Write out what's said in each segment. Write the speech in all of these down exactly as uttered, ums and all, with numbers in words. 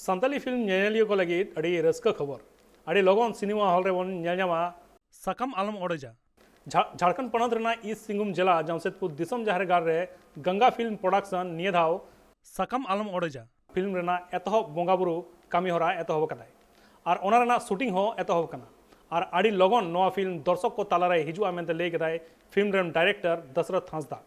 Santali film ᱧᱮᱧᱮᱞᱤᱭᱟᱹ ᱠᱚ ᱞᱟᱹᱜᱤᱫ ᱟᱹᱰᱤ ᱨᱟᱹᱥᱠᱟᱹ ᱠᱷᱚᱵᱚᱨ᱾ ᱟᱹᱰᱤ ᱞᱚᱜᱚᱱ ᱥᱤᱱᱮᱢᱟ ᱦᱚᱞ ᱨᱮᱵᱚᱱ ᱧᱮᱞ ᱧᱟᱢᱟ ᱥᱟᱠᱟᱢ ᱟᱞᱚᱢ ᱚᱲᱮᱡᱟ᱾ ᱡᱷᱟ- ᱡᱷᱟᱲᱠᱷᱚᱸᱰ ᱯᱚᱱᱚᱛ ᱨᱮᱱᱟᱜ ᱤᱥᱴ ᱥᱤᱝᱵᱷᱩᱢ ᱡᱮᱞᱟ ᱡᱟᱢᱥᱮᱫᱽᱯᱩᱨ ᱫᱤᱥᱚᱢ ᱡᱟᱦᱮᱨ ᱜᱟᱲ ᱨᱮ ᱜᱟᱝᱜᱟ ᱯᱷᱤᱞᱢ ᱯᱨᱚᱰᱟᱠᱥᱚᱱ ᱱᱤᱭᱟᱹ ᱫᱷᱟᱣ ᱥᱟᱠᱟᱢ ᱟᱞᱚᱢ ᱚᱲᱮᱡᱟ ᱯᱷᱤᱞᱢ ᱨᱮᱱᱟᱜ ᱮᱛᱚᱦᱚᱵ ᱵᱚᱸᱜᱟ ᱵᱩᱨᱩ ᱠᱟᱹᱢᱤ ᱦᱚᱨᱟ ᱮᱛᱚᱦᱚᱵ ᱟᱠᱟᱫᱟᱭ ᱟᱨ ᱚᱱᱟ ᱨᱮᱱᱟᱜ ᱥᱩᱴᱤᱝ ᱦᱚᱸ ᱮᱛᱚᱦᱚᱵ ᱟᱠᱟᱱᱟ᱾ ᱟᱨ ᱟᱹᱰᱤ ᱞᱚᱜᱚᱱ ᱱᱚᱣᱟ ᱯᱷᱤᱞᱢ ᱫᱚᱨᱥᱚᱠ ᱠᱚ ᱛᱟᱞᱟᱨᱮ ᱦᱤᱡᱩᱜᱼᱟ ᱢᱮᱱᱛᱮ ᱞᱟᱹᱭ ᱠᱮᱫᱟᱭ ᱯᱷᱤᱞᱢ ᱨᱮᱱ ᱰᱟᱭᱨᱮᱠᱴᱚᱨ ᱫᱚᱥᱨᱚᱛᱷ ᱦᱟᱸᱥᱫᱟ᱾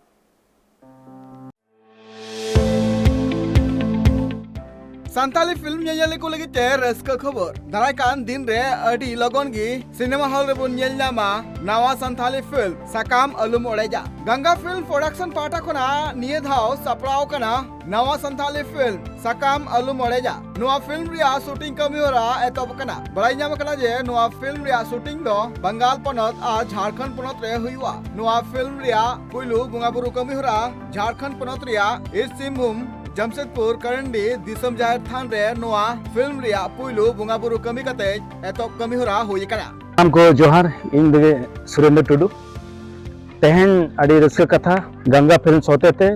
ᱥᱟᱱᱛᱟᱞᱤ ᱯᱷᱤᱞᱢ ᱧᱮᱧᱮᱞᱤᱭᱟᱹ ᱠᱚ ᱞᱟᱹᱜᱤᱫ ᱛᱮ ᱨᱟᱹᱥᱠᱟᱹ ᱠᱷᱚᱵᱚᱨ, ᱫᱟᱨᱟᱭ ᱠᱟᱱ ᱫᱤᱱ ᱨᱮ ᱟᱹᱰᱤ ᱞᱚᱜᱚᱱ ᱜᱮ ᱥᱤᱱᱮᱢᱟ ᱦᱚᱞ ᱨᱮᱵᱚᱱ ᱧᱮᱞ ᱧᱟᱢᱟ ᱱᱟᱣᱟ ᱥᱟᱱᱛᱟᱞᱤ ᱯᱷᱤᱞᱢ ᱥᱟᱠᱟᱢ ᱟᱞᱚᱢ ᱚᱲᱮᱡᱟ᱾ ᱜᱟᱝᱜᱟ ᱯᱷᱤᱞᱢ ᱯᱨᱚᱰᱟᱠᱥᱚᱱ ᱯᱟᱦᱴᱟ ᱠᱷᱚᱱᱟᱜ ᱱᱤᱭᱟᱹ ᱫᱷᱟᱣ ᱥᱟᱯᱲᱟᱣ ᱠᱟᱱᱟ ᱱᱟᱣᱟ ᱥᱟᱱᱛᱟᱞᱤ ᱯᱷᱤᱞᱢ ᱥᱟᱠᱟᱢ ᱟᱞᱚᱢ ᱚᱲᱮᱡᱟ᱾ ᱱᱚᱣᱟ ᱯᱷᱤᱞᱢ ᱨᱮᱭᱟᱜ ᱥᱩᱴᱤᱝ ᱠᱟᱹᱢᱤ ᱦᱚᱨᱟ ᱮᱛᱚᱦᱚᱵ ᱟᱠᱟᱱᱟ᱾ ᱵᱟᱲᱟᱭ ᱧᱟᱢ ᱟᱠᱟᱱᱟ ᱡᱮ ᱱᱚᱣᱟ ᱯᱷᱤᱞᱢ ᱨᱮᱭᱟᱜ ᱥᱩᱴᱤᱝ ᱫᱚ ᱵᱟᱝᱜᱟᱞ ᱯᱚᱱᱚᱛ ᱟᱨ ᱡᱷᱟᱲᱠᱷᱚᱸᱰ ᱯᱚᱱᱚᱛ ᱨᱮ ᱦᱩᱭᱩᱜᱼᱟ᱾ ᱱᱚᱣᱟ ᱯᱷᱤᱞᱢ ᱨᱮᱭᱟᱜ ᱯᱩᱭᱞᱩ ᱵᱚᱸᱜᱟ ᱵᱩᱨᱩ ᱠᱟᱹᱢᱤ ᱦᱚᱨᱟ ᱡᱷᱟᱲᱠᱷᱚᱸᱰ ᱯᱚᱱᱚᱛ ᱨᱮᱭᱟᱜ ᱤᱥᱴ ᱥᱤᱝᱵᱷᱩᱢ ᱡᱟᱢᱥᱮᱫᱽᱯᱩᱨ ᱠᱟᱨᱟᱱᱰᱤ ᱫᱤᱥᱚᱢ ᱡᱟᱦᱮᱨ ᱛᱷᱟᱱ ᱨᱮ ᱱᱚᱣᱟ ᱯᱷᱤᱞᱢ ᱨᱮᱭᱟᱜ ᱯᱩᱭᱞᱩ ᱵᱚᱸᱜᱟ ᱵᱩᱨᱩ ᱠᱟᱹᱢᱤ ᱠᱟᱛᱮ ᱮᱛᱚᱦᱚᱵ ᱠᱟᱹᱢᱤ ᱦᱚᱨᱟ ᱦᱩᱭ ᱟᱠᱟᱱᱟ᱾ ᱥᱟᱱᱟᱢ ᱠᱚ ᱡᱚᱦᱟᱨ, ᱤᱧ ᱫᱚ ᱥᱩᱨᱮᱱᱫᱨᱚ ᱴᱩᱰᱩ᱾ ᱛᱮᱦᱮᱧ ᱟᱹᱰᱤ ᱨᱟᱹᱥᱠᱟᱹ ᱠᱟᱛᱷᱟ, ᱜᱟᱝᱜᱟ ᱯᱷᱤᱞᱢᱥ ᱦᱚᱛᱮᱛᱮ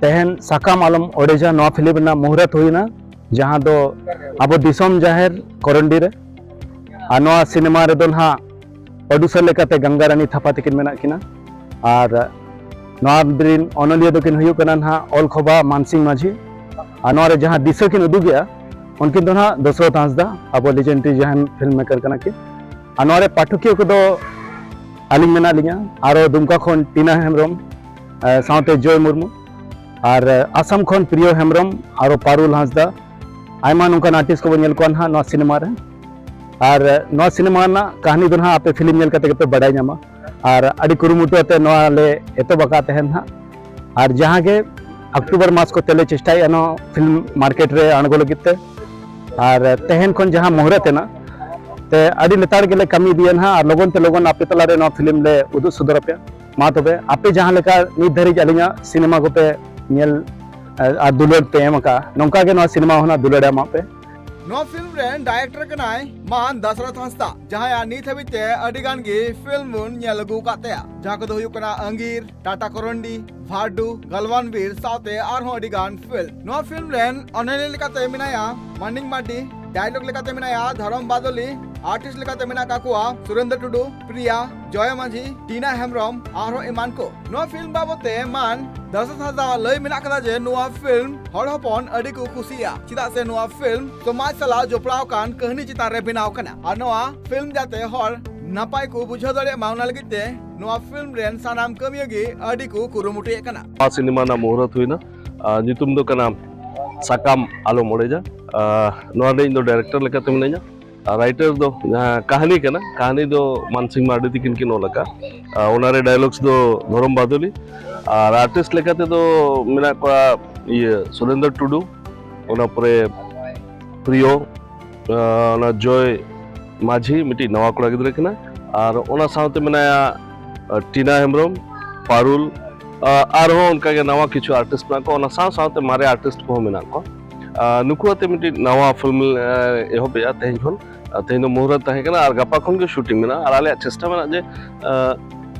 ᱛᱮᱦᱮᱧ ᱥᱟᱠᱟᱢ ᱟᱞᱚᱢ ᱚᱲᱮᱡᱟ ᱱᱚᱣᱟ ᱯᱷᱤᱞᱢ ᱨᱮᱱᱟᱜ ᱢᱩᱦᱩᱨᱟᱛ ᱦᱩᱭᱱᱟ, ᱡᱟᱦᱟᱸ ᱫᱚ ᱟᱵᱚ ᱫᱤᱥᱚᱢ ᱡᱟᱦᱮᱨ ᱠᱚᱨᱚᱱᱰᱤ ᱨᱮ᱾ ᱟᱨ ᱱᱚᱣᱟ ᱥᱤᱱᱮᱢᱟ ᱨᱮᱫᱚ ᱱᱟᱦᱟᱜ ᱯᱨᱚᱰᱭᱩᱥᱟᱨ ᱞᱮᱠᱟᱛᱮ ᱜᱟᱝᱜᱟ ᱨᱟᱱᱤ ᱛᱷᱟᱯᱟ ᱛᱟᱹᱠᱤᱱ ᱢᱮᱱᱟᱜ ᱠᱤᱱᱟ᱾ ᱟᱨ ᱱᱚᱣᱟ ᱨᱤᱱ ᱚᱱᱚᱞᱤᱭᱟᱹ ᱫᱚᱠᱤᱱ ᱦᱩᱭᱩᱜ ᱠᱟᱱᱟ ᱱᱟᱦᱟᱜ ᱚᱞ ᱠᱷᱚᱵᱟ ᱢᱟᱱᱥᱤᱝ ᱢᱟᱹᱡᱷᱤ᱾ ᱟᱨ ᱱᱚᱣᱟ ᱨᱮ ᱡᱟᱦᱟᱸ ᱫᱤᱥᱟᱹ ᱠᱤᱱ ᱩᱫᱩᱜᱮᱜᱼᱟ, ᱩᱱᱠᱤᱱ ᱫᱚ ᱱᱟᱦᱟᱜ ᱫᱚᱥᱨᱚᱛᱷ ᱦᱟᱸᱥᱫᱟ, ᱟᱵᱚ ᱞᱮᱡᱮᱱᱰᱟᱨᱤ ᱡᱟᱦᱟᱸᱭ ᱯᱷᱤᱞᱢ ᱢᱮᱠᱟᱨ ᱠᱟᱱᱟ ᱠᱤᱱ᱾ ᱟᱨ ᱱᱚᱣᱟ ᱨᱮ ᱯᱟᱴᱷᱚᱠᱤᱭᱟᱹ ᱠᱚᱫᱚ ᱟᱹᱞᱤᱧ ᱢᱮᱱᱟᱜ ᱞᱤᱧᱟ, ᱟᱨᱚ ᱫᱩᱢᱠᱟ ᱠᱷᱚᱱ ᱴᱤᱱᱟ ᱦᱮᱢᱵᱨᱚᱢ, ᱮ, ᱥᱟᱶᱛᱮ ᱡᱚᱭ ᱢᱩᱨᱢᱩ, ᱟᱨ, ᱮ, ᱟᱥᱟᱢ ᱠᱷᱚᱱ ᱯᱨᱤᱭᱚ ᱦᱮᱢᱵᱨᱚᱢ, ᱟᱨᱚ ᱯᱟᱨᱩᱞ ᱦᱟᱸᱥᱫᱟ, ᱟᱭᱢᱟ ᱱᱚᱝᱠᱟᱱ ᱟᱨᱴᱤᱥᱴ ᱠᱚᱵᱚᱱ ᱧᱮᱞ ᱠᱚᱣᱟ ᱱᱟᱦᱟᱜ ᱱᱚᱣᱟ ᱥᱤᱱᱮᱢᱟ ᱨᱮ᱾ ᱟᱨ, ᱮ, ᱱᱚᱣᱟ ᱥᱤᱱᱮᱢᱟ ᱨᱮᱱᱟᱜ ᱠᱟᱹᱦᱱᱤ ᱫᱚ ᱱᱟᱦᱟᱜ ᱟᱯᱮ ᱯᱷᱤᱞᱢ ᱧᱮᱞ ᱠᱟᱛᱮ ᱜᱮᱯᱮ ᱵᱟᱰᱟᱭ ᱧᱟᱢᱟ᱾ ᱟᱨ ᱟᱹᱰᱤ ᱠᱩᱨᱩᱢᱩᱴᱩ ᱟᱛᱮ ᱱᱚᱣᱟ ᱞᱮ ᱮᱛᱚᱦᱚᱵ ᱟᱠᱟᱫ ᱛᱟᱦᱮᱱ ᱱᱟᱦᱟᱜ᱾ ᱟᱨ ᱡᱟᱦᱟᱸ ᱜᱮ ᱚᱠᱴᱳᱵᱚᱨ ᱢᱟᱥ ᱠᱚᱛᱮ ᱞᱮ ᱪᱮᱥᱴᱟᱭᱮᱫᱼᱟ ᱱᱚᱣᱟ ᱯᱷᱤᱞᱢ ᱢᱟᱨᱠᱮᱴ ᱨᱮ ᱟᱬᱜᱚ ᱞᱟᱹᱜᱤᱫ ᱛᱮ᱾ ᱟᱨ ᱛᱮᱦᱮᱧ ᱠᱷᱚᱱ ᱡᱟᱦᱟᱸ ᱢᱩᱦᱩᱨᱛ ᱮᱱᱟ, ᱛᱮ ᱟᱹᱰᱤ ᱞᱮᱛᱟᱲ ᱜᱮᱞᱮ ᱠᱟᱹᱢᱤ ᱤᱫᱤᱭᱟ ᱱᱟᱦᱟᱜ, ᱟᱨ ᱞᱚᱜᱚᱱ ᱛᱮ ᱞᱚᱜᱚᱱ ᱟᱯᱮ ᱛᱟᱞᱟᱨᱮ ᱱᱚᱣᱟ ᱯᱷᱤᱞᱢ ᱞᱮ ᱩᱫᱩᱜ ᱥᱚᱫᱚᱨ ᱟᱯᱮᱭᱟ᱾ ᱢᱟ ᱛᱚᱵᱮ, ᱟᱯᱮ ᱡᱟᱦᱟᱸ ᱞᱮᱠᱟ ᱱᱤᱛ ᱫᱷᱟᱹᱨᱤᱡ ᱟᱹᱞᱤᱧᱟᱜ ᱥᱤᱱᱮᱢᱟ ᱠᱚᱯᱮ ᱧᱮᱞ, ᱟᱨ ᱫᱩᱞᱟᱹᱲ ᱯᱮ ᱮᱢ ᱟᱠᱟᱫᱼᱟ, ᱱᱚᱝᱠᱟ ᱜᱮ ᱱᱚᱣᱟ ᱥᱤᱱᱮᱢᱟ ᱦᱚᱸ ᱱᱟᱜ ᱫᱩᱞᱟᱹᱲ ᱮᱢᱟᱜ ᱯᱮ᱾ ᱱᱚᱣᱟ ᱯᱷᱤᱞᱢ ᱨᱮᱱ ᱰᱟᱭᱨᱮᱠᱴᱚᱨ ᱠᱟᱱᱟᱭ ᱢᱟᱱ ᱫᱟᱥᱨᱚᱛᱷ ᱦᱟᱸᱥᱫᱟ, ᱡᱟᱦᱟᱸᱭᱟᱜ ᱱᱤᱛ ᱦᱟᱹᱵᱤᱡ ᱛᱮ ᱟᱹᱰᱤ ᱜᱟᱱ ᱜᱮ ᱯᱷᱤᱞᱢ ᱵᱚᱱ ᱧᱮᱞ ᱟᱹᱜᱩ ᱟᱠᱟᱫ ᱛᱟᱭᱟ, ᱡᱟᱦᱟᱸ ᱠᱚᱫᱚ ᱦᱩᱭᱩᱜ ᱠᱟᱱᱟ ᱟᱝᱜᱤᱨ, ᱴᱟᱴᱟ ᱠᱚᱨᱚᱱᱰᱤ, ᱵᱷᱟᱨᱰᱩ, ᱜᱟᱞᱣᱟᱱ ᱵᱤᱨ ᱥᱟᱶᱛᱮ ᱟᱨᱦᱚᱸ ᱟᱹᱰᱤ ᱜᱟᱱ ᱯᱷᱤᱞᱢ᱾ ᱱᱚᱣᱟ ᱯᱷᱤᱞᱢ ᱨᱮᱱ ᱚᱱᱚᱞᱤᱭᱟᱹ ᱞᱮᱠᱟᱛᱮ ᱢᱮᱱᱟᱭᱟ ᱢᱟᱱᱤᱠ ᱢᱟᱨᱰᱤ, ᱰᱟᱭᱞᱚᱜ ᱞᱮᱠᱟᱛᱮ ᱢᱮᱱᱟᱭᱟ ᱫᱷᱚᱨᱚᱢ ᱵᱟᱫᱚᱞᱤ, ᱟᱨᱴᱤᱥᱴ ᱞᱮᱠᱟᱛᱮ ᱢᱮᱱᱟᱜ ᱠᱟᱜ ᱠᱚᱣᱟ ᱥᱩᱨᱮᱱᱫᱨᱚ ᱴᱩᱰᱩ, ᱯᱨᱤᱭᱟ, ᱡᱚᱭᱟ ᱢᱟᱹᱡᱷᱤ, ᱴᱤᱱᱟ ᱦᱮᱢᱵᱨᱚᱢ ᱟᱨᱦᱚᱸ ᱮᱢᱟᱱ ᱠᱚ᱾ ᱱᱚᱣᱟ ᱯᱷᱤᱞᱢ ᱵᱟᱵᱚᱛ ᱛᱮ ᱢᱟᱱ ᱫᱟᱥᱨᱚᱛᱷ ᱦᱟᱸᱥᱫᱟ ᱞᱟᱹᱭ ᱢᱮᱱᱟᱜ ᱠᱟᱫᱟ ᱡᱮ ᱱᱚᱣᱟ ᱯᱷᱤᱞᱢ ᱦᱚᱲ ᱦᱚᱯᱚᱱ ᱟᱹᱰᱤ ᱠᱚ ᱠᱩᱥᱤᱭᱟᱜᱼᱟ, ᱪᱮᱫᱟᱜ ᱥᱮ ᱱᱚᱣᱟ ᱯᱷᱤᱞᱢ ᱥᱚᱢᱟᱡᱽ ᱥᱟᱞᱟᱜ ᱡᱚᱯᱲᱟᱣ ᱟᱠᱟᱱ ᱠᱟᱹᱦᱱᱤ ᱪᱮᱛᱟᱱ ᱨᱮ ᱵᱮᱱᱟᱣ ᱠᱟᱱᱟ ᱟᱨ ᱱᱚᱣᱟ ᱯᱷᱤᱞᱢ ᱡᱟᱛᱮ ᱦᱚᱲ ᱱᱟᱯᱟᱭ ᱠᱚ ᱵᱩᱡᱷᱟᱹᱣ ᱫᱟᱲᱮᱭᱟᱜ ᱢᱟ, ᱚᱱᱟ ᱞᱟᱹᱜᱤᱫ ᱛᱮ ᱱᱚᱣᱟ ᱯᱷᱤᱞᱢ ᱨᱮᱱ ᱥᱟᱱᱟᱢ ᱠᱟᱹᱢᱤᱭᱟᱹ ᱜᱮ ᱟᱹᱰᱤ ᱠᱚ ᱠᱩᱨᱩᱢᱩᱴᱩᱭᱮᱫ ᱠᱟᱱᱟ᱾ ᱱᱚᱣᱟ ᱥᱤᱱᱮᱢᱟ ᱨᱮᱱᱟᱜ ᱢᱩᱦᱩᱨᱛ ᱦᱩᱭᱱᱟ᱾ ᱟᱨ ᱧᱩᱛᱩᱢ ᱫᱚ ᱠᱟᱱᱟ ᱥᱟᱠᱟᱢ ᱟᱞᱚᱢ ᱚᱲᱮᱡᱟ᱾ ᱟᱨ ᱱᱚᱣᱟ ᱨᱮ ᱤᱧ ᱫᱚ ᱰᱟᱭᱨᱮᱠᱴᱚᱨ ᱞᱮᱠᱟᱛᱮ ᱢᱤᱱᱟᱹᱧᱟ᱾ ᱟᱨ ᱨᱟᱭᱴᱟᱨ ᱫᱚ ᱡᱟᱦᱟᱸ ᱠᱟᱹᱦᱱᱤ ᱠᱟᱱᱟ, ᱠᱟᱹᱦᱱᱤ ᱫᱚ ᱢᱟᱱᱥᱤᱝ ᱢᱟᱨᱰᱤ ᱛᱤᱠᱤᱱ ᱠᱤᱱ ᱚᱞ ᱟᱠᱟᱫ᱾ ᱟᱨ ᱚᱱᱟᱨᱮ ᱰᱟᱭᱞᱚᱜᱥ ᱫᱚ ᱫᱷᱚᱨᱚᱢ ᱵᱟᱫᱚᱞᱤ᱾ ᱟᱨ ᱟᱨᱴᱤᱥᱴ ᱞᱮᱠᱟ ᱛᱮᱫᱚ ᱢᱮᱱᱟᱜ ᱠᱚᱣᱟ ᱤᱭᱟᱹ ᱥᱩᱨᱮᱱᱫᱨᱚ ᱴᱩᱰᱩ, ᱚᱱᱟ ᱯᱚᱨᱮ ᱯᱨᱤᱭᱚ, ᱟᱨ ᱚᱱᱟ ᱡᱚᱭ ᱢᱟᱹᱡᱷᱤ ᱢᱤᱫᱴᱤᱡ ᱱᱟᱣᱟ ᱠᱚᱲᱟ ᱜᱤᱫᱽᱨᱟᱹ ᱠᱟᱱᱟᱭ᱾ ᱟᱨ ᱚᱱᱟ ᱥᱟᱶᱛᱮ ᱢᱮᱱᱟᱭᱟ, ᱟᱨ ᱴᱤᱱᱟ ᱦᱮᱢᱵᱨᱚᱢ, ᱯᱟᱨᱩᱞ, ᱟᱨ ᱟᱨᱦᱚᱸ ᱚᱱᱠᱟᱜᱮ ᱱᱟᱣᱟ ᱠᱤᱪᱷᱩ ᱟᱨᱴᱤᱥᱴ ᱢᱮᱱᱟᱜ ᱠᱚᱣᱟ᱾ ᱚᱱᱟ ᱥᱟᱶ ᱥᱟᱶᱛᱮ ᱢᱟᱨᱮ ᱟᱨᱴᱤᱥᱴ ᱠᱚᱦᱚᱸ ᱢᱮᱱᱟᱜ ᱠᱚᱣᱟ᱾ ᱟᱨ ᱱᱩᱠᱩ ᱟᱛᱮ ᱢᱤᱫᱴᱤᱡ ᱱᱟᱣᱟ ᱯᱷᱤᱞᱢ ᱞᱮ ᱮᱦᱚᱵᱮᱜᱼᱟ ᱛᱮᱦᱮᱧ ᱠᱷᱚᱱ᱾ ᱟᱨ ᱛᱮᱦᱮᱧ ᱫᱚ ᱢᱩᱦᱩᱨᱛ ᱛᱟᱦᱮᱸ ᱠᱟᱱᱟ ᱟᱨ ᱜᱟᱯᱟ ᱠᱷᱚᱱ ᱜᱮ ᱥᱩᱴᱤᱝ ᱢᱮᱱᱟᱜᱼᱟ᱾ ᱟᱨ ᱟᱞᱮᱭᱟᱜ ᱪᱮᱥᱴᱟ ᱢᱮᱱᱟᱜᱼᱟ ᱡᱮ, ᱟᱨ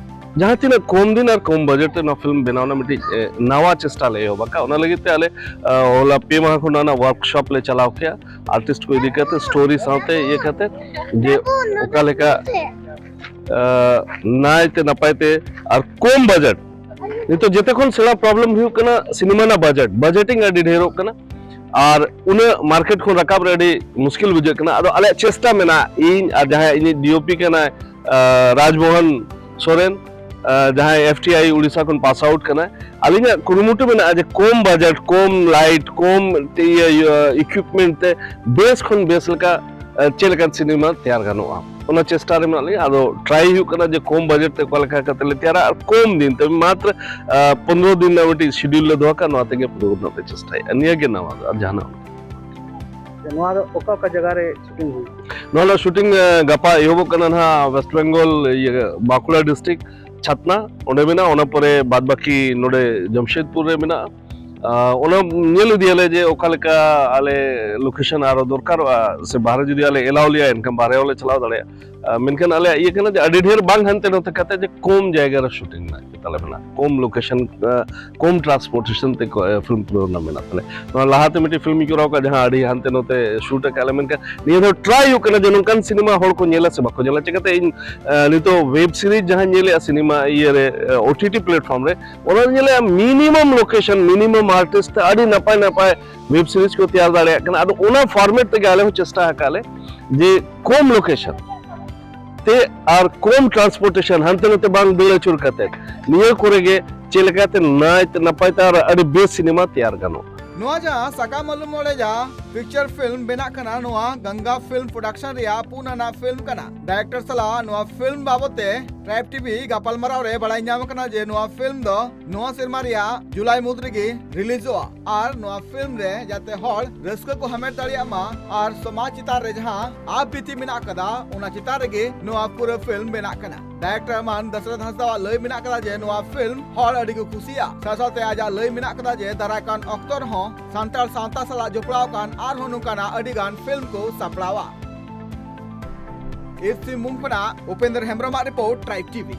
ᱡᱟᱦᱟᱸ ᱛᱤᱱᱟᱹᱜ ᱠᱚᱢ ᱫᱤᱱ ᱟᱨ ᱠᱚᱢ ᱵᱟᱡᱮᱴ ᱛᱮ ᱱᱚᱣᱟ ᱯᱷᱤᱞᱢ ᱵᱮᱱᱟᱣ ᱨᱮᱱᱟᱜ ᱢᱤᱫᱴᱤᱡ, ᱮ, ᱱᱟᱣᱟ ᱪᱮᱥᱴᱟ ᱞᱮ ᱮᱦᱚᱵ ᱟᱠᱟᱫ᱾ ᱚᱱᱟ ᱞᱟᱹᱜᱤᱫ ᱛᱮ ᱟᱞᱮ, ᱟ, ᱦᱚᱞᱟ ᱯᱮ ᱢᱟᱦᱟ ᱠᱷᱚᱱ ᱚᱱᱟ ᱣᱟᱨᱠᱥᱚᱯ ᱞᱮ ᱪᱟᱞᱟᱣ ᱠᱮᱜᱼᱟ᱾ ᱟᱨᱴᱤᱥᱴ ᱠᱚ ᱤᱫᱤ ᱠᱟᱛᱮ, ᱥᱴᱳᱨᱤ ᱥᱟᱶᱛᱮ ᱤᱭᱟᱹ ᱠᱟᱛᱮ, ᱡᱮ ᱚᱠᱟ ᱞᱮᱠᱟ, ᱟ, ᱱᱟᱭ ᱛᱮ ᱱᱟᱯᱟᱭ ᱛᱮ ᱟᱨ ᱠᱚᱢ ᱵᱟᱡᱮᱴ᱾ ᱱᱤᱛᱚᱜ ᱡᱮᱛᱮ ᱠᱷᱚᱱ ᱥᱮᱬᱟ ᱯᱨᱚᱵᱞᱮᱢ ᱦᱩᱭᱩᱜ ᱠᱟᱱᱟ ᱥᱤᱱᱮᱢᱟ ᱨᱮᱱᱟᱜ ᱵᱟᱡᱮᱴ᱾ ᱵᱟᱡᱮᱴᱤᱝ ᱟᱹᱰᱤ ᱰᱷᱮᱨᱚᱜ ᱠᱟᱱᱟ ᱟᱨ ᱩᱱᱟᱹᱜ ᱢᱟᱨᱠᱮᱴ ᱠᱷᱚᱱ ᱨᱟᱠᱟᱵ ᱨᱮ ᱟᱹᱰᱤ ᱢᱩᱥᱠᱤᱞ ᱵᱩᱡᱷᱟᱹᱜ ᱠᱟᱱᱟ᱾ ᱟᱫᱚ ᱟᱞᱮᱭᱟᱜ ᱪᱮᱥᱴᱟ ᱢᱮᱱᱟᱜᱼᱟ, ᱤᱧ ᱟᱨ ᱡᱟᱦᱟᱸᱭ ᱤᱧᱤᱡ ᱰᱤᱳᱯᱤ ᱠᱟᱱᱟᱭ, ᱟ, ᱨᱟᱡᱽᱢᱳᱦᱚᱱ ᱥᱚᱨᱮᱱ, ᱟ, ᱡᱟᱦᱟᱸᱭ ᱮᱯᱷ ᱴᱤ ᱟᱭ ᱩᱲᱤᱥᱥᱟ ᱠᱷᱚᱱ ᱯᱟᱥ ᱟᱣᱩᱴ ᱠᱟᱱᱟᱭ᱾ ᱟᱹᱞᱤᱧᱟᱜ ᱠᱩᱨᱩᱢᱩᱴᱩ ᱢᱮᱱᱟᱜᱼᱟ ᱡᱮ ᱠᱚᱢ ᱵᱟᱡᱮᱴ, ᱠᱚᱢ ᱞᱟᱭᱤᱴ, ᱠᱚᱢ ᱤᱭᱟᱹ, ᱤᱭᱟᱹ, ᱤᱠᱩᱭᱤᱯᱢᱮᱱᱴ ᱛᱮ ᱵᱮᱥ ᱠᱷᱚᱱ ᱵᱮᱥ ᱞᱮᱠᱟ, ᱟ, ᱪᱮᱫ ᱞᱮᱠᱟᱱ ᱥᱤᱱᱮᱢᱟ ᱛᱮᱭᱟᱨ ᱜᱟᱱᱚᱜᱼᱟ, ᱚᱱᱟ ᱪᱮᱥᱴᱟ ᱨᱮ ᱢᱮᱱᱟᱜ ᱞᱤᱧᱟ᱾ ᱟᱫᱚ ᱴᱨᱟᱭ ᱦᱩᱭᱩᱜ ᱠᱟᱱᱟ ᱡᱮ ᱠᱚᱢ ᱵᱟᱡᱮᱴ ᱛᱮ ᱚᱠᱟ ᱞᱮᱠᱟ ᱠᱟᱛᱮ ᱞᱮ ᱛᱮᱭᱟᱨᱟ ᱟᱨ ᱠᱚᱢ ᱫᱤᱱ ᱛᱮ, ᱢᱟᱛᱨᱚ, ᱟ, ᱯᱚᱱᱨᱚ ᱫᱤᱱ ᱨᱮᱱᱟᱜ ᱢᱤᱫᱴᱤᱡ ᱥᱤᱰᱤᱭᱩᱞ ᱞᱮ ᱫᱚᱦᱚ ᱠᱟᱜᱼᱟ, ᱱᱚᱣᱟ ᱛᱮᱜᱮ ᱯᱩᱨᱟᱹᱣ ᱨᱮᱱᱟᱜ ᱞᱮ ᱪᱮᱥᱴᱟᱭᱟ᱾ ᱱᱤᱭᱟᱹ ᱜᱮ ᱱᱟᱣᱟ ᱫᱚ, ᱟᱨ ᱡᱟᱦᱟᱱᱟᱜ ᱵᱟᱝ᱾ ᱱᱚᱣᱟ ᱫᱚ ᱚᱠᱟ ᱚᱠᱟ ᱡᱟᱭᱜᱟ ᱨᱮ ᱥᱩᱴᱤᱝ ᱦᱩᱭᱩᱜᱼᱟ? ᱱᱚᱣᱟ ᱨᱮᱱᱟᱜ ᱥᱩᱴᱤᱝ, ᱮ, ᱜᱟᱯᱟ ᱮᱦᱚᱵᱚᱜ ᱠᱟᱱᱟ ᱱᱟᱦᱟᱜ ᱣᱮᱥᱴ ᱵᱮᱝᱜᱚᱞ, ᱤᱭᱟᱹ, ᱵᱟᱸᱠᱩᱲᱟ ᱰᱤᱥᱴᱨᱤᱠᱴ ᱪᱷᱟᱛᱱᱟ, ᱚᱸᱰᱮ ᱢᱮᱱᱟᱜᱼᱟ᱾ ᱚᱱᱟ ᱯᱚᱨᱮ ᱵᱟᱫ ᱵᱟᱹᱠᱤ ᱱᱚᱰᱮ ᱡᱟᱢᱥᱮᱫᱽᱯᱩᱨ ᱨᱮ ᱢᱮᱱᱟᱜᱼᱟ᱾ ᱚᱱᱟ ᱧᱮᱞ ᱤᱫᱤᱭᱟᱞᱮ ᱡᱮ ᱚᱠᱟ ᱞᱮᱠᱟ ᱟᱞᱮ ᱞᱳᱠᱮᱥᱚᱱ ᱟᱨᱚ ᱫᱚᱨᱠᱟᱨᱚᱜᱼᱟ, ᱥᱮ ᱵᱟᱦᱨᱮ ᱡᱩᱫᱤ ᱟᱞᱮ ᱮᱞᱟᱣ ᱞᱮᱭᱟ, ᱮᱱᱠᱷᱟᱱ ᱵᱟᱦᱨᱮ ᱦᱚᱸᱞᱮ ᱪᱟᱞᱟᱣ ᱫᱟᱲᱮᱭᱟᱜᱼᱟ᱾ ᱟᱨ ᱢᱮᱱᱠᱷᱟᱱ ᱟᱞᱮᱭᱟᱜ ᱤᱭᱟᱹ ᱠᱟᱱᱟ ᱡᱮ ᱟᱹᱰᱤ ᱰᱷᱮᱨ ᱵᱟᱝ ᱦᱟᱱᱛᱮ ᱱᱚᱛᱮ ᱠᱟᱛᱮ, ᱡᱮ ᱠᱚᱢ ᱡᱟᱭᱜᱟ ᱨᱮ ᱥᱩᱴᱤᱝ ᱨᱮᱱᱟᱜ ᱛᱟᱞᱮ ᱢᱮᱱᱟᱜᱼᱟ, ᱠᱚᱢ ᱞᱳᱠᱮᱥᱚᱱ, ᱠᱚᱢ ᱴᱨᱟᱱᱥᱯᱳᱨᱴᱮᱥᱚᱱ ᱛᱮ ᱯᱷᱤᱞᱢ ᱠᱨᱩ ᱨᱮᱱᱟᱜ ᱢᱮᱱᱟᱜ ᱛᱟᱞᱮᱭᱟ᱾ ᱱᱚᱣᱟ ᱞᱟᱦᱟᱛᱮ ᱢᱤᱫᱴᱤᱡ ᱯᱷᱤᱞᱢ ᱤᱧ ᱠᱚᱨᱟᱣ ᱠᱟᱜᱼᱟ, ᱡᱟᱦᱟᱸ ᱟᱹᱰᱤ ᱦᱟᱱᱛᱮ ᱱᱚᱛᱮ ᱥᱩᱴ ᱟᱠᱟᱫ ᱞᱮ, ᱢᱮᱱᱠᱷᱟᱱ ᱱᱤᱭᱟᱹ ᱫᱷᱟᱣ ᱴᱨᱟᱭ ᱦᱩᱭᱩᱜ ᱠᱟᱱᱟ ᱡᱮ ᱱᱚᱝᱠᱟᱱ ᱥᱤᱱᱮᱢᱟ ᱦᱚᱲ ᱠᱚ ᱧᱮᱞᱟ ᱥᱮ ᱵᱟᱠᱚ ᱧᱮᱞᱟ᱾ ᱪᱤᱠᱟᱹᱛᱮ ᱤᱧ ᱱᱤᱛᱚᱜ ᱣᱮᱵ ᱥᱤᱨᱤᱡᱽ ᱡᱟᱦᱟᱸᱧ ᱧᱮᱞᱮᱫᱼᱟ ᱥᱤᱱᱮᱢᱟ ᱤᱭᱟᱹ ᱨᱮ, ᱳ ᱴᱤ ᱴᱤ ᱯᱞᱟᱴᱯᱷᱚᱨᱢ ᱨᱮ, ᱚᱱᱟ ᱧᱮᱞᱮᱫᱼᱟ ᱢᱤᱱᱤᱢᱟᱢ ᱞᱳᱠᱮᱥᱚᱱ, ᱢᱤᱱᱤᱢᱟᱢ ᱟᱨᱴᱤᱥᱴ ᱛᱮ ᱟᱹᱰᱤ ᱱᱟᱯᱟᱭ ᱱᱟᱯᱟᱭ ᱣᱮᱵ ᱥᱤᱨᱤᱡᱽ ᱠᱚ ᱛᱮᱭᱟᱨ ᱫᱟᱲᱮᱭᱟᱜ ᱠᱟᱱᱟ᱾ ᱟᱫᱚ ᱚᱱᱟ ᱯᱷᱚᱨᱢᱮᱴ ᱛᱮᱜᱮ ᱟᱞᱮ ᱦᱚᱸ ᱪᱮᱥᱴᱟ ᱟᱠᱟᱫ ᱞᱮ ᱡᱮ ᱠᱚᱢ ᱞᱳᱠᱮᱥᱚᱱ ᱛᱮ ᱟᱨ ᱠᱚᱢ ᱴᱨᱟᱱᱥᱯᱳᱨᱴᱮᱥᱚᱱ, ᱦᱟᱱᱛᱮ ᱱᱟᱛᱮ ᱵᱟᱝ ᱫᱟᱹᱲ ᱟᱹᱪᱩᱨ ᱠᱟᱛᱮ ᱱᱤᱭᱟᱹ ᱠᱚᱨᱮ ᱜᱮ ᱪᱮᱫ ᱞᱮᱠᱟᱛᱮ ᱱᱟᱭ ᱛᱮ ᱱᱟᱯᱟᱭ ᱛᱮ ᱟᱨ ᱟᱹᱰᱤ ᱵᱮᱥ ᱥᱤᱱᱮᱢᱟ ᱛᱮᱭᱟᱨ ᱜᱟᱱᱚᱜ᱾ ᱱᱚᱣᱟ ᱡᱟᱦᱟᱸ ᱥᱟᱠᱟᱢ ᱟᱹᱞᱩ ᱢᱚᱬᱮ ᱡᱟᱦᱟᱸ ᱯᱤᱠᱪᱟᱨ ᱯᱷᱤᱞᱢ ᱵᱮᱱᱟᱜ ᱠᱟᱱᱟ, ᱱᱚᱣᱟ ᱜᱟᱝᱜᱟ ᱯᱷᱤᱞᱢ ᱯᱨᱚᱰᱟᱠᱥᱚᱱ ᱨᱮᱭᱟᱜ ᱯᱩᱱ ᱟᱱᱟᱜ ᱯᱷᱤᱞᱢ ᱠᱟᱱᱟ᱾ ᱰᱟᱭᱨᱮᱠᱴᱚᱨ ᱥᱟᱞᱟᱜ ᱱᱚᱣᱟ ᱯᱷᱤᱞᱢ ᱵᱟᱵᱚᱛ ᱛᱮ ᱴᱨᱟᱭᱤᱵᱽ ᱴᱤᱵᱷᱤ ᱜᱟᱯᱟᱞᱢᱟᱨᱟᱣ ᱨᱮ ᱵᱟᱲᱟᱭ ᱧᱟᱢ ᱟᱠᱟᱱᱟ ᱡᱮ ᱱᱚᱣᱟ ᱯᱷᱤᱞᱢ ᱫᱚ ᱱᱚᱣᱟ ᱥᱮᱨᱢᱟ ᱨᱮᱭᱟᱜ ᱡᱩᱞᱟᱭ ᱢᱩᱫᱽ ᱨᱮᱜᱮ ᱨᱤᱞᱤᱡᱚᱜᱼᱟ ᱟᱨ ᱱᱚᱣᱟ ᱯᱷᱤᱞᱢ ᱨᱮ ᱡᱟᱛᱮ ᱦᱚᱲ ᱨᱟᱹᱥᱠᱟᱹ ᱠᱚ ᱦᱟᱢᱮᱴ ᱫᱟᱲᱮᱭᱟᱜ ᱢᱟ ᱟᱨ ᱥᱚᱢᱟᱡᱽ ᱪᱮᱛᱟᱱ ᱨᱮ ᱡᱟᱦᱟᱸ ᱟᱯ ᱵᱤᱛᱤ ᱢᱮᱱᱟᱜ ᱟᱠᱟᱫᱟ, ᱚᱱᱟ ᱪᱮᱛᱟᱱ ᱨᱮᱜᱮ ᱱᱚᱣᱟ ᱯᱩᱨᱟᱹ ᱯᱷᱤᱞᱢ ᱵᱮᱱᱟᱜ ᱠᱟᱱᱟ᱾ ᱰᱟᱭᱨᱮᱠᱴᱚᱨ ᱢᱟᱱ ᱫᱟᱥᱨᱚᱛᱷ ᱦᱟᱸᱥᱫᱟᱣᱟᱜ ᱞᱟᱹᱭ ᱢᱮᱱᱟᱜ ᱟᱠᱟᱫᱟ ᱡᱮ ᱱᱚᱣᱟ ᱯᱷᱤᱞᱢ ᱦᱚᱲ ᱟᱹᱰᱤ ᱠᱚ ᱠᱩᱥᱤᱭᱟᱜᱼᱟ᱾ ᱥᱟᱶ ᱥᱟᱶᱛᱮ ᱟᱡᱟᱜ ᱞᱟᱹᱭ ᱢᱮᱱᱟᱜ ᱟᱠᱟᱫᱟ ᱡᱮ ᱫᱟᱨᱟᱭ ᱠᱟᱱ ᱚᱠᱛᱚ ᱨᱮᱦᱚᱸ ᱥᱟᱱᱛᱟᱲ ᱥᱟᱶᱛᱟ ᱥᱟᱞᱟᱜ ᱡᱚᱯᱲᱟᱣ ᱟᱠᱟᱱ ᱟᱨᱦᱚᱸ ᱱᱚᱝᱠᱟᱱᱟᱜ ᱟᱹᱰᱤ ᱜᱟᱱ ᱯᱷᱤᱞᱢ ᱠᱚ ᱥᱟᱯᱲᱟᱣᱟ᱾ ᱮᱯᱷ ᱥᱤ ᱢᱩᱢ ᱠᱷᱚᱱᱟᱜ ᱩᱯᱮᱱᱫᱨ ᱦᱮᱢᱵᱨᱚᱢᱟᱜ ᱨᱤᱯᱳᱨᱴ, ᱴᱨᱟᱭᱤᱵᱽ ᱴᱤᱵᱷᱤ᱾